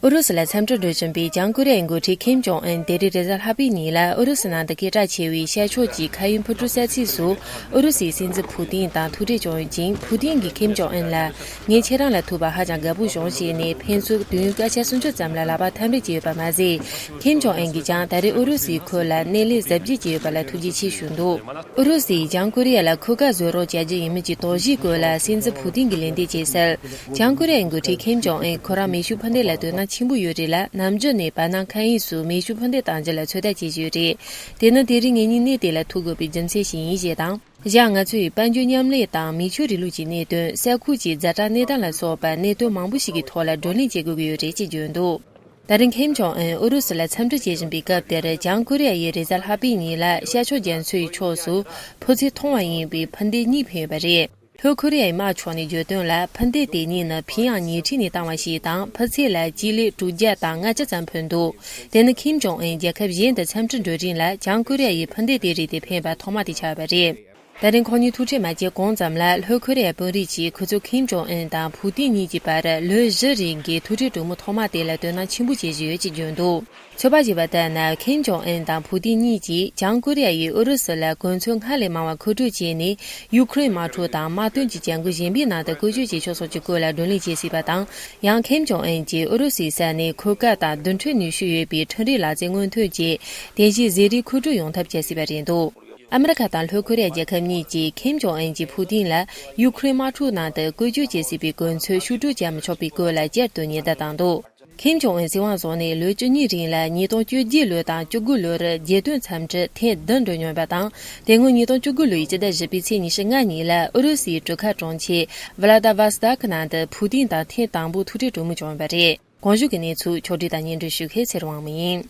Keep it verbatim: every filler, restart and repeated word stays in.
ཨུ་རུ་སུ་ལ་འཚམས་འདྲི་འགྲོ་བཞིན་པའི་བྱང་ཀོ་རི་ཡའི་འགོ་ཁྲིད་ཁིམ་ཇོང་ཨུན་དེ་རིང་རེས་གཟའ་ལྷག་པའི་ཉིན་ལ་ཨུ་རུ་སུ་ནང་དུ་སྐད་གྲགས་ཆེ་བའི་ཤར་ཕྱོགས་ཀྱི་མཁའ་དབྱིངས་འཕུར་གྲུ་གསར་ཚིགས་སུ་ཨུ་རུ་སུའི་སྲིད་འཛིན་ཕུ་ཏིན་དང་ཐུག་འཕྲད་བྱུང་ཡོད་ཅིང་། ཕུ་ཏིན་གྱིས་ཁིམ་ཇོང་ཨུན་ལ་ངས་ཁྱེད་རང་ལ་ཐུག་པ་ཧ་ཅང་དགའ་པོ་བྱུང་ཞེས་ནས་ཕན་ཚུན་དུས་ཡུན་སྐར་ཆ་སུམ་ཅུ་ཙམ་ལ་ལག་པ་འཐམ་རེས་བྱས་ཡོད་པ་མ་ཟད། ཁིམ་ཇོང་ཨུན་གྱིས་ཀྱང་ད་རེས་ཨུ་རུ་སུའི་ཁུལ་ལ་སྣེ་ལེན་གཟབ་རྒྱས་བྱས་ཡོད་པ་ལ་ཐུགས་རྗེ་ཆེ་ཞུས་འདུག་ཨུ་རུ་སུས་བྱང་ཀོ་རི་ཡ་ལ་འཁོར་སྐར་བཟོ་རོགས་བྱ་རྒྱུ་ཡིན་མིན་གྱི་དོགས་གཞིའི་སྐོར་ལ་སྲིད་འཛིན་ཕུ་ཏིན་གྱིས་ལན་འདེབས་བྱས་གསལ། བྱང་ཀོ་རི་ཡའི་འགོ་ཁྲིད་ཁིམ་ཇོང་ཨུན་ཁོ་རང་མེ་ཤུགས་འཕུར་མདེལ་ལ་དོ་སྣང་ཆེན་པོ་ཡོད་རེད་ལ། ནམ་རྒྱུན་ནས་བར་སྣང་མཁའ་དབྱིངས་སུ་མེ་ཤུགས་འཕུར་མདེལ་བཏང་རྒྱུ་ལ་ཚོད་ལྟ་བྱེད་ཀྱི་ཡོད་རེད། དེ་ནི་དེ་རིང་ངེད་གཉིས་གནས་དེ་ལ་ཐུག་དགོས་པའི་རྒྱུ་མཚན་ཞིག་ཡིན་ཞེས་དང་། བཞག་ང་ཚོའི་དཔལ་འབྱོར་མཉམ་ལས་དང་མི་ཆོས་རིང་ལུགས་ཀྱི་གནད་དོན། ས་ཁུལ་གྱི་ཛ་དྲག་གནས་སྟངས་ལ་སོགས་པ་གནད་དོན་མང་པོ་ཞིག་གི་ཐོག་ལ་བགྲོ་གླེང་བྱེད་དགོས་ཀྱི་ཡོད་རེད་ཅེས་བརྗོད་འདུག་ད་རིང་ཁིམ་ཇོང་ཨུན་ཨུ་རུ་སུ་ལ་འཚམས་འདྲི་བྱེད་བཞིན་པའི་སྐབས་དེར། བྱང་ཀོ་རི་ཡ་ཡིས་རེས་གཟའ་ལྷག་པའི་ཉིན་ལ་ཤར་ཕྱོགས་རྒྱ་མཚོའི་ཕྱོགས་སུ་འཕུར་ཚད་མཐོ་བ་ཡིན་པའི་འཕུར་མདེལ་གཉིས་འཕེན་ཡོད་པ་རེད། ལྷོ་ཁོ་རི་ཡའི་དམག་ཕྱོགས་ནས་བརྗོད་དོན་ལ། འཕུར་མདེལ་དེ་གཉིས་ནི་ཕིང་ཡང་ཉེ་འཁྲིས་ནས་བཏང་བ་ཞིག་དང་། འཕུར་ཚད་ལ་སྤྱི་ལེ་དྲུག་བརྒྱ་དང་ལྔ་བཅུ་ཙམ་ཕོན་འདུག་དེ་ནི་ཁིམ་ཇོང་ཨུན་རྒྱལ་ཁབ་གཞན་དུ་འཚམས་འདྲི་འགྲོ་རིང་ལ་བྱང་ཀོ་རི་ཡ་ཡིས་འཕུར་མདེལ་དེ་རིགས་དེ་འཕེན་པ་ཐོག་མ་དེ་ཆགས་པ་རེད། ད་རིང་ཁོང་གཉིས་ཐུག་འཕྲད་མ་བྱས་གོང་ཙམ་ལ། ལྷོ་ཁོ་རི་ཡའི་དཔོན་རིགས་ཀྱིས་ཁོ་ཚོ་ཁིམ་ཇོང་ཨུན་དང་ཕུ་ཏིན་གཉིས་ཀྱི་བར་ལོ་བཞི་རིང་གི་ཐུག་འཕྲད་གྲོས་མོལ་ཐོག་མ་དེ་ལ་དོ་སྣང་ཆེན་པོ་བྱེད་བཞིན་ཡོད་ཅེས་བརྗོད་འདུག་ཚོད་དཔག་བྱས་པ་ལྟར་ན། ཁིམ་ཇོང་ཨུན་དང་ཕུ་ཏིན་གཉིས་ཀྱིས་བྱང་ཀོ་རི་ཡ་ཡིས་ཨུ་རུ་སུ་ལ་གོ་མཚོན་སྔར་ལས་མང་བ་མཁོ་སྤྲོད་བྱས་ནས། ཡུ་ཁུ་རེན་དམག་འཁྲུག་དང་དམག་དོན་གྱི་བྱ་འགུལ་གཞན་པའི་ནང་དུ་བཀོལ་སྤྱོད་བྱེད་ཕྱོགས་སོགས་ཀྱི་སྐོར་ལ་བགྲོ་གླེང་བྱེད་སྲིད་པ་དང་། ཡང་ཁིམ་ཇོང་ཨུན་གྱིས་ཨུ་རུ་སུའི་ས་ནས་འཁོར་སྐར་དང་རྡུལ་ཕྲན་ནུས་ཤུགས་ཡོད་པའི་འཕྲུལ་རིག་ལག་རྩལ་སྔོན་ཐོན་བཅས་རྟེན་གཞི་ཟས་རིགས་མཁོ་སྤྲོད་ཡོང་ཐབས་བྱེད་སྲིད་པ་རེད་འདུག་ཨ་མི་རི་ཁ་དང་ལྷོ་ཁོ་རི་ཡ་རྒྱལ་ཁབ་གཉིས་ཀྱིས་ཁིམ་ཇོང་ཨུན་གྱིས་ཕུ་ཏིན་ལ་ཡུ་ཁུ་རེན་དམག་འཁྲུག་ནང་དུ་བཀོལ་སྤྱོད་བྱེད་སྲིད་པའི་གོ་མཚོན་ཕྱུགས་སྤྲོད་བྱ་མི་ཆོག་པའི་སྐོར་ལ་བསྐྱར་དུ་ཉེན་བརྡ་བཏང་འདུག་ཁིམ་ཇོང་ཨུན་སྲིད་དབང་བཟུང་ནས་ལོ་བཅུ་གཉིས་རིང་ལ། ཉིས་སྟོང་བཅོ་བརྒྱད་ལོ་དང་བཅུ་དགུ་ལོར་རྒྱལ་དོན་འཚམས་འདྲི་ཐེངས་བདུན་འགྲོ་མྱོང་བ་དང་། དེ་སྔོན་ཉིས་སྟོང་བཅུ་དགུ་ལོའི་སྤྱི་ཟླ་བཞི་པའི་ཚེས་ཉི་ཤུ་ལྔ་ཉིན་ལ་ཨུ་རུ་སུའི་གྲུ་ཁ་གྲོང་ཁྱེར་ཝ་ལ་ད་ཝ་སི་ཏག་ནང་དུ་ཕུ་ཏིན་དང་ཐེངས་དང་པོ་ཐུག་འཕྲད་གྲོས་མོལ་བྱུང་བ་རེད། གོང་ཞུས་ཀྱི་གནས་ཚུལ་ཕྱོགས་སྒྲིག་དང་སྙན་སྒྲོན་ཞུ་མཁན་ཚེ་རིང་དབང་མོ་ཡིན།